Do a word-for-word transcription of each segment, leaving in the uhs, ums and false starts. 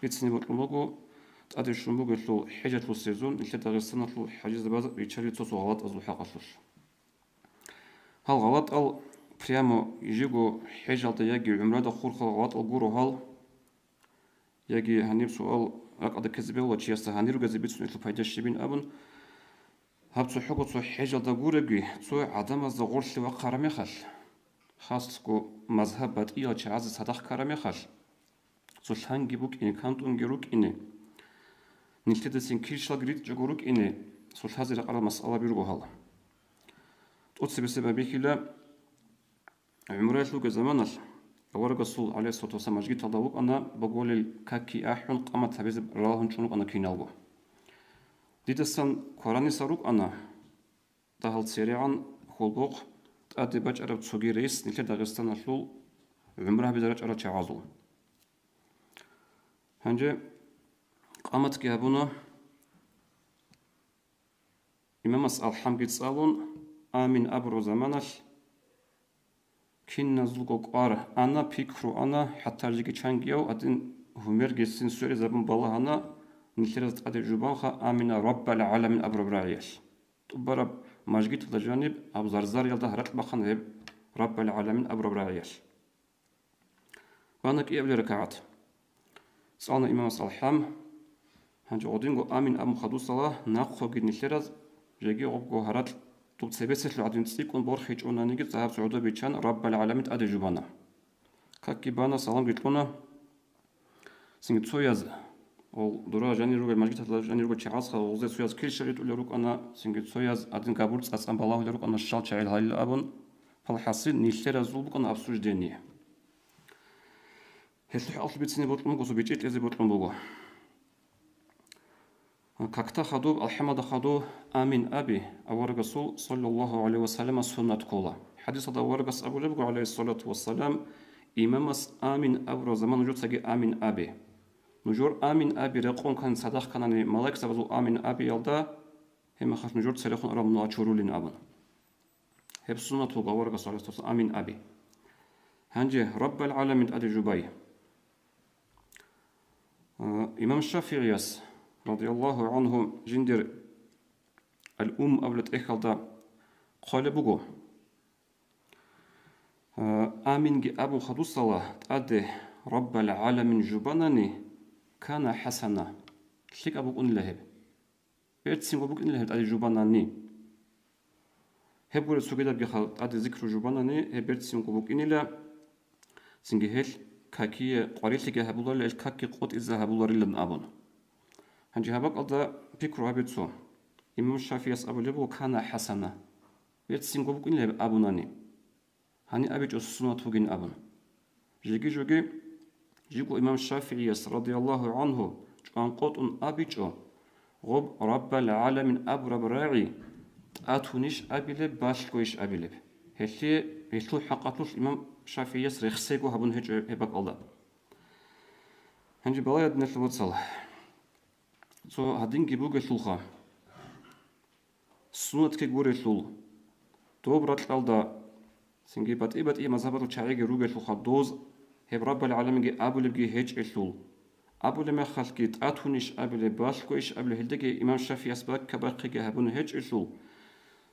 бицине бокьун буго, тӀаде щун бугелъул хӀежалъул сезон, нилъер Дагъистаналъул хӀажизабаз риччалел цо-цо гъалатӀазул хӀакъалъулъ. Гьал гъалатӀал прямо жего хӀежалда яги гӀумрада хурхал гъалатӀал гуро гьал, яги гьаниб суал ракӀалда ккезе бегьула чиясда гьанир ругезе бицунелъул пайда щибин абун, гьаб цохӀого цо хӀежалда гуребги, цо гӀадамазда гъорлъе вахъараб мехалъ, хасго мазгьаб батӀиял чагӀазе цадахъ ккараб мехалъ, цо лъанги букӀине, кантӀунги рукӀине, нилъедасин килщалги ритӀчӀого рукӀине, цо лъазе рекъарал масъалаби руго гьал. ТӀоцебесеб абихьила, гӀумраялъ вугеб заманалъ аварагасул, гӀалайгьиссалату вассалам, мажгиталда вукӀана, боголил какги ахӀун, къамат гьабизе ралагьун чӀун рукӀана киналго. Дидасан квараниса рукӀана, дагьал церегӀан хьолбохъ тӀаде бачӀараб цоги рейс нилъер Дагъистаналъул гӀумра гьабизе рачӀарал чагӀазул. Гьанже къаматги гьабуна, имамас алхӀамги цӀалун, амин абураб заманалъ, киназулго кӀвар ана, пикру ана, хӀатта жеги чангияв гьадин гьумергесин сверизабун балагьана, нилъеразда тӀаде жубанха амина раббал гӀаламин абураб рагӀиялъ. ТӀубараб мажгиталда жаниб гьаб зарзариялда гьаракь бахъана гьеб раббал гӀаламин абураб рагӀиялъ. Бана кӀиабилеб ракагӀат. ЦӀална имамас алхӀам. Гьанже гъодинго амин абун хадусала, нахъоги нилъераз жеги гъобго гьаракь дуб цебеселъул гӀадин цӀикӀкӀун борхичӀунаниги, загьаб цогӀодо биччан раббал гӀаламин тӀаде жубана. Какги бана, саламги кьуна. Цинги цояз, гъол дора жанир ругел, мажгиталда жанир ругел чагӀазха гъузе цояз килщал ритӀулел рукӀана, цинги цояз гьадин габур цӀацӀан балагьулел рукӀана, щал чагӀил гьалил абун, палхӀаси нилъеразул букӀана обсуждение. Гьелъухъ алъ бицине бокьун буго, цо бичӀчӀизе бокьун буго. Какда хадуб, алхӀамалда хадуб амин аби аварагасул, саллаллагьу гӀалайгьи ва саллама, суннат ккола. ХӀадисалда аварагас абулеб буго, гӀалайгьиссалату вассалам, имамас амин абураб заман нужецаги амин абе. Нужер амин аби рекъон ккани, цадахъ кканани малаикзабазул амин абиялда, гьебмехалъ нужер церехун араб мунагьал чурулин абун. Гьеб суннат буго аварагас, гӀалайгьиссалату вассалам, амин аби. Гьанже раббал гӀаламин тӀаде жубай. А, имам ШафигӀияс, радияллагьу гӀангьу, жиндир Ал-Ум абулеб тӀехьалда хъвалеб буго, а, аминги абун хадусала тӀаде раббал гӀаламин жубанани, кана хӀасана, лъикӀаб букӀунила гьеб. Берцинго букӀунила гьеб тӀаде жубанани. Гьеб гуреб цогидабги хал тӀаде зикру жубанани, гьеб берцинго букӀинила, цинги гьелъ какие къварилъиги гьабуларила, гьелъ какги къотӀизе гьабуларилан абун. Гьанже гьаб бакӀалда пикру гьабе цо. Имам ШафигӀияс абулеб буго, кана хӀасана. Берцинго букӀинила гьеб абунани. Гьаниб абичӀо суннат бугин абун. Жеги-жоги, жего имам ШафигӀияс, радияллагьу гӀангьу, чӀванкъотӀун абичӀо, гъоб раббал гӀаламин абураб рагӀи тӀатунищ абилеб, балъгойищ абилеб. Гьелъие, гьелъул хӀакъалъулъ имам ШафигӀияс рехсего гьабун гьечӀо гьеб бакӀалда. Гьанже балагье, диналъул вацал, цо гьадинги бугелъулха. Суннатги гурелъул, доб ракьалда, цинги батӀи-батӀи мазгьабалъул чагӀиги ругелъулха доз, гьеб раббал гӀаламинги абулебги гьечӀелъул, абулеб мехалъги тӀатунищ абилеб, балъгойищ абилеб, гьелдаги имам ШафигӀияс бакка-бахъиги гьабун гьечӀелъул,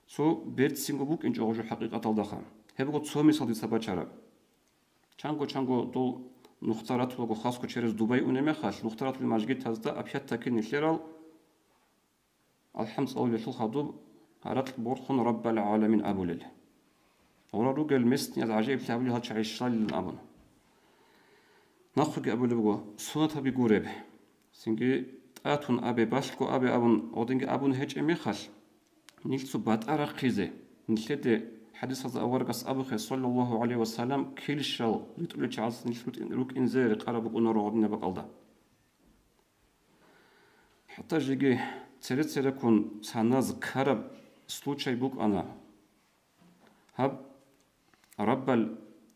цо берцинго букӀинчӀо гъожо хӀакъикъаталдаха. Гьеб буго цо мисал дица бачараб. Чанго-чанго дол нухда ратулаго хасго через Дубай унеб мехалъ, нухда ратулел мажгитазда опять-таки нилъерал АлхӀам цӀалулелъул хадуб гьаракь борхун Раббал гӀаламин абулел. Гъура ругел местнияз гӀажаиблъи гьабулел гьал чагӀи щвалилан абун. Нахъеги абулеб буго, сунатаби гуреб. Цинги тӀатун абе, балъго абе абун, гъодинги абун гьечӀеб мехалъ, нилъ цо батӀа рахъизе, нилъеде хӀадисалда аварагас абухъе, саллаллагьу гӀалайгьи ва саллам, килщал ритӀулел чагӀаз нилъ рутӀин-, рукӀинзе рекъараб букӀунаро гъодинаб бакӀалда. ХӀатта жеги цере-цереккун цаназ ккараб случай букӀана. Гьаб Раббал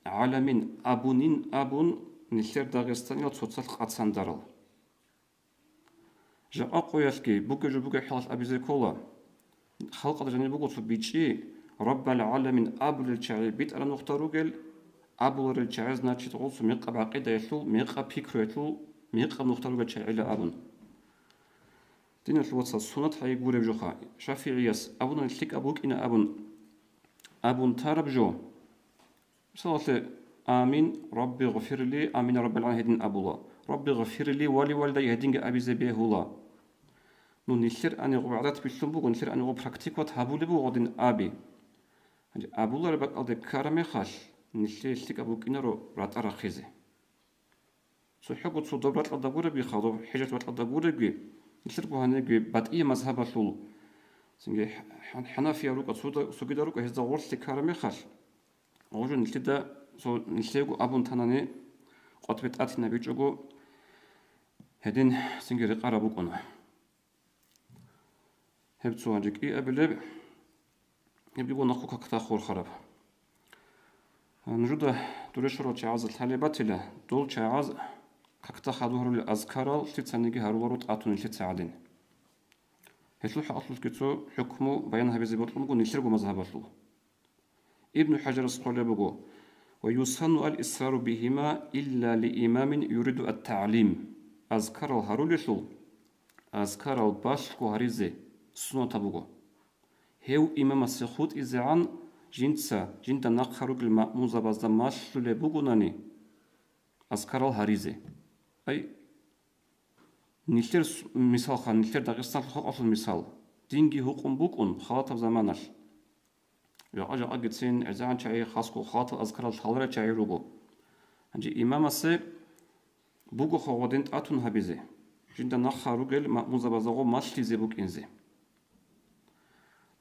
гӀаламин абунин абун нилъер дагъистаниял цоцалъ къацандарал. Жакъа къоялъги бугеб жо бугеб хӀалалъ абизе ккола. Халкъалда жаниб буго цо бичӀчӀи, Раббал гӀаламин абулел чагӀи битӀараб нухда ругел, абуларел чагӀи, значит, гъосул мекъаб гӀакъидаялъул, мекъаб пикруялъул Мекъаб нухда ругел чагӀила абун. Диналъул вацал, сунат гьайи гуреб жоха. ШафигӀияс абуна лъикӀаб букӀина абун, абун тараб жо. Мисалалъе, «Амин, Рабби гъфирли», «Амин, Раббил гӀаламин» гьедин абула. «Рабби гъфирли вали валдай» гьединги абизе бегьула. Ну, нилъер ани гъоб гӀадат бихьун буго, нилъер ани гъоб практиковать гьабулеб буго гъодин аби. Гьанже абулареб бакӀалде ккараб мехалъ, нилъее лъикӀаб букӀинаро ратӀа рахъизе. ЦохӀого цо доб ракьалда гуребги, хадуб хӀежалъ бакьалда гуребги, нилъерго гьанибги батӀияб мазгьабалъул, цинги хӀан-, хӀанафиял рукӀа, цо-, цогидал рукӀа гьезда гъорлъе ккараб мехалъ, гъожо нилъеда цо нилъего абун танани, къватӀбе тӀатинабичӀого, гьедин цинги рекъараб букӀуна. Гьеб цо гьанже кӀиабилеб, гьебги буго нахъо какда хурхараб. Нужеда дуре щварал чагӀазда лъалеб батила, дол чагӀаз какда хадур гьарулел азкарал лъицаниги гьаруларо тӀатун нилъеца гӀадин. Гьелъул хӀакъалъулъги цо хӀукму баян гьабизе бокьун буго нилъерго мазгьабалъул. Ибну ХӀажарас хъвалеб буго: «Ва юсанну ал-исрару бигьима илла ли имамин юриду ат-тагӀлим». Азкарал гьарулелъул, азкарал балъго гьаризе суннатаб буго. Гьев имамасе хутӀизегӀан жинца, жинда нахъа ругел маъмумзабазда малъулеб бугонани, азкарал гьаризе. Ай, нилъер с-, мисалха, нилъер Дагъистаналъул халкъалъул мисал, динги гьукъун букӀун халатаб заманалъ. Жакъа-жакъагицин гӀезегӀан чагӀи, хасго халатал азкарал лъаларел чагӀи руго. Гьанже имамасе буго хъугъадин тӀатун гьабизе, жинда нахъа ругел маъмумзабазда гъо малъизе букӀинзе.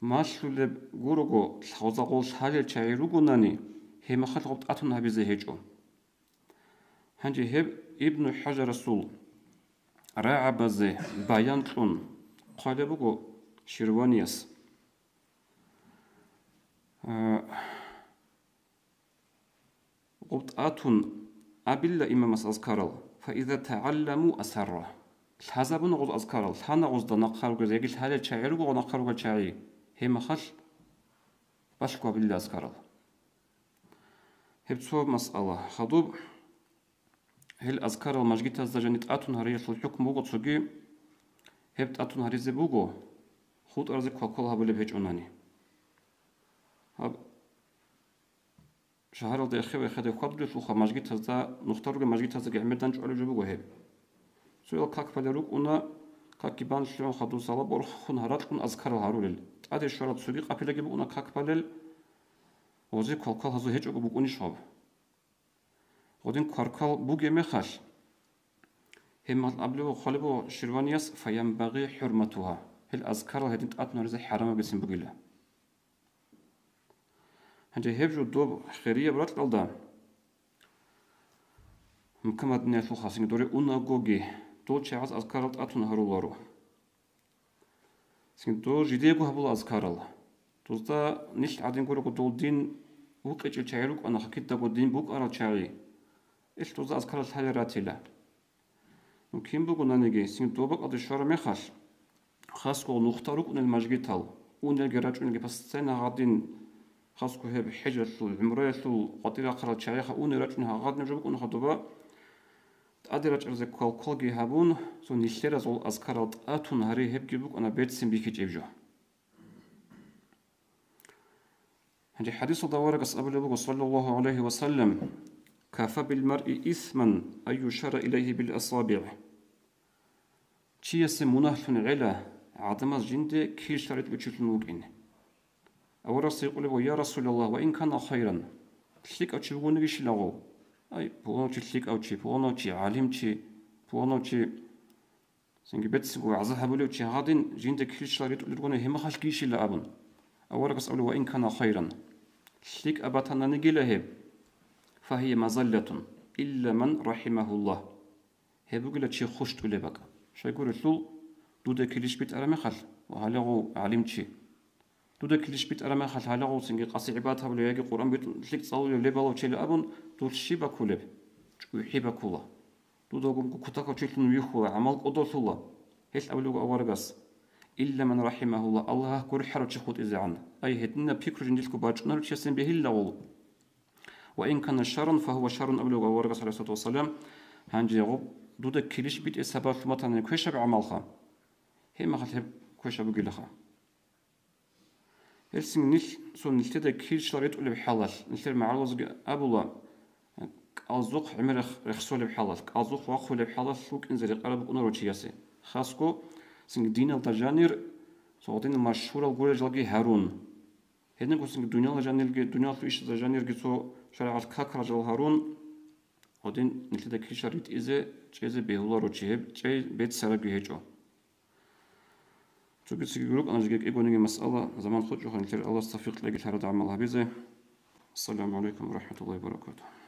Малъулеб гурого, гъозда гъол лъалел чагӀи ругонани, гьеб мехалъ гъоб тӀатун гьабизе гьечӀо. Гьанже гьеб Ибну ХӀажарасул рагӀабазе баян кьун хъвалеб буго Ширванияс. А, гъуб тӀатун абила имамас азкарал, фаиза тагӀалламу асарра. Лъазабуна гъоз азкарал, лъана гъозда нахъа ругел, яги лъалел чагӀи руго нахъа ругел чагӀи, гьеб мехалъ балъго абила азкарал. Гьеб цо масъала. Хадуб, гьел азкарал мажгитазда жани тӀатун гьариялъул хӀукму буго цоги, гьеб тӀатун гьаризе буго, хутӀаразе квалквал гьабулеб гьечӀонани. Гьаб шагьаралда эхе-вехеде хьвадулелъулха мажгитазда, нухда ругел мажгитаздаги гӀемердан чӀвалеб жо буго гьеб. Цоял как балел рукӀуна, какги бан лъугӀун хадур сала борхун гьаракьун азкарал гьарулел. ТӀаде щварал цоги къапилаги букӀуна как балел, гъозе квалквал гьазул гьечӀого букӀунищ гьаб? Гъодин кварквал бугеб мехалъ, гьеб мехалъ абулеб хъвалеб Ширванияс, фаянбагъи хӀурматугьа, гьел азкарал гьедин тӀатун гьаризе хӀарамабицин бугила. Гьанже гьеб жо доб хирияб ракьалда, МухӀаммад диналъул хасин доре унагоги, дол чагӀаз азкарал тӀатун гьаруларо. Цин дол жидего гьабула азкарал. Дозда нилъ гӀадин гурого дол дин вукъичӀел чагӀи рукӀана, хакидаго дин букӀарал чагӀи. Ил дозда азкарал лъалел ратила. Ну, кин бугонаниги, цин дол бакӀалде щвараб мехалъ, хасго нухда рукӀунел мажгитал, унелги рачӀунелги постоянно гьадин, хасго гьеб хӀежалъул, гӀумраялъул къватӀир рахъарал чагӀиха унел рачӀун гьагъадинаб жо букӀунаха доба, тӀаде рачӀаразе квалквалги гьабун, цо нилъеразул азкарал тӀатун гьари гьебги букӀана берцин бихьичӀеб жо. Гьанже хӀадисалда аварагас абулеб буго, саллаллагьу гӀалайгьи ва саллам: «Кафа бил маръи исман ан юшара илайгьи бил асабигӀ». Чиясе мунагьлъун гӀела гӀадамаз жинде килщал ритӀулев чилъун вукӀин. Аварагас гьикъулеб: «Я Расулаллагь, ва ин кана хайран?» ЛъикӀав чи вугонигищилагъов? Ай, пуланав чи лъикӀав чи, пуланав чи гӀалимчи, пуланав чи цинги бецинго вагӀза гьабулев чи гьадин, жинде килщал ритӀулел ругони гьеб мехалъ гийищила абун. Аварагас абула: «Ва ин кана хайран». ЛъикӀаб батананигила гьеб, «фагьия мазаллатун, илла ман рахимагьуллагь». Гьеб бугила чи хущтӀулеб бакӀ. Щайгурелъул, дуда килищ битӀараб мехалъ ва гьалагъув гӀалимчи. Дуда килищ битӀараб мехалъ гьалагъув цинги къаси гӀибадат гьабулев яги Къуръан битӀун лъикӀ цӀалулев лебалав чила абун, дур щиб бакулеб? ЧӀухӀи бакула. Дуда гумгу кутакав чилъун вихьула, гӀамал кӀодолъула. Гьелъ абулеб аварагас: «Илла ман рахимагьуллагь», Аллагь гурхӀарав чи хутӀизегӀан. Ай, гьединаб пикру жиндилъго бачӀунарев чиясин бегьиллагъул. «Ва ин кана шарран, фагьува шаррун», абулеб аварагас, гӀалайгьиссалату вассалам, гьанже гъуб дуда килищ битӀе сабаблъун батани квешаб гӀамалха, гьеб мехалъ гьеб квешаб бугилаха. Гьелсин нилъ, цо нилъеда килщал ритӀулеб хӀалалъ, нилъер магӀарулазги абула, кӀалзухъ гӀемер рехсолеб хӀалалъ, кӀалзухъ вахъулеб хӀалалъ вукӀинзе рекъараб букӀунаро чиясе. Хасго, цинги диналда жанир, цо гьадинал машгьурал гурел жалги гьарун. Гьединго цинги дуниял жанирги, дуниялалъул ишазда жанирги цо шаригӀат какарал жал гьарун, гьадин нилъеда килщал ритӀизе чӀезе бегьуларо чи, гьеб чӀей беццарабги гьечӀо. Цоги-цогиги рукӀана жеги кӀигониги масъала, заман хутӀчӀухъан нилъер Аллагьас тавфикъ кьеги лъарада гӀамал гьабизе. Ассаламу гӀалайкум ва рахӀматуллагьи ва баракатугьу.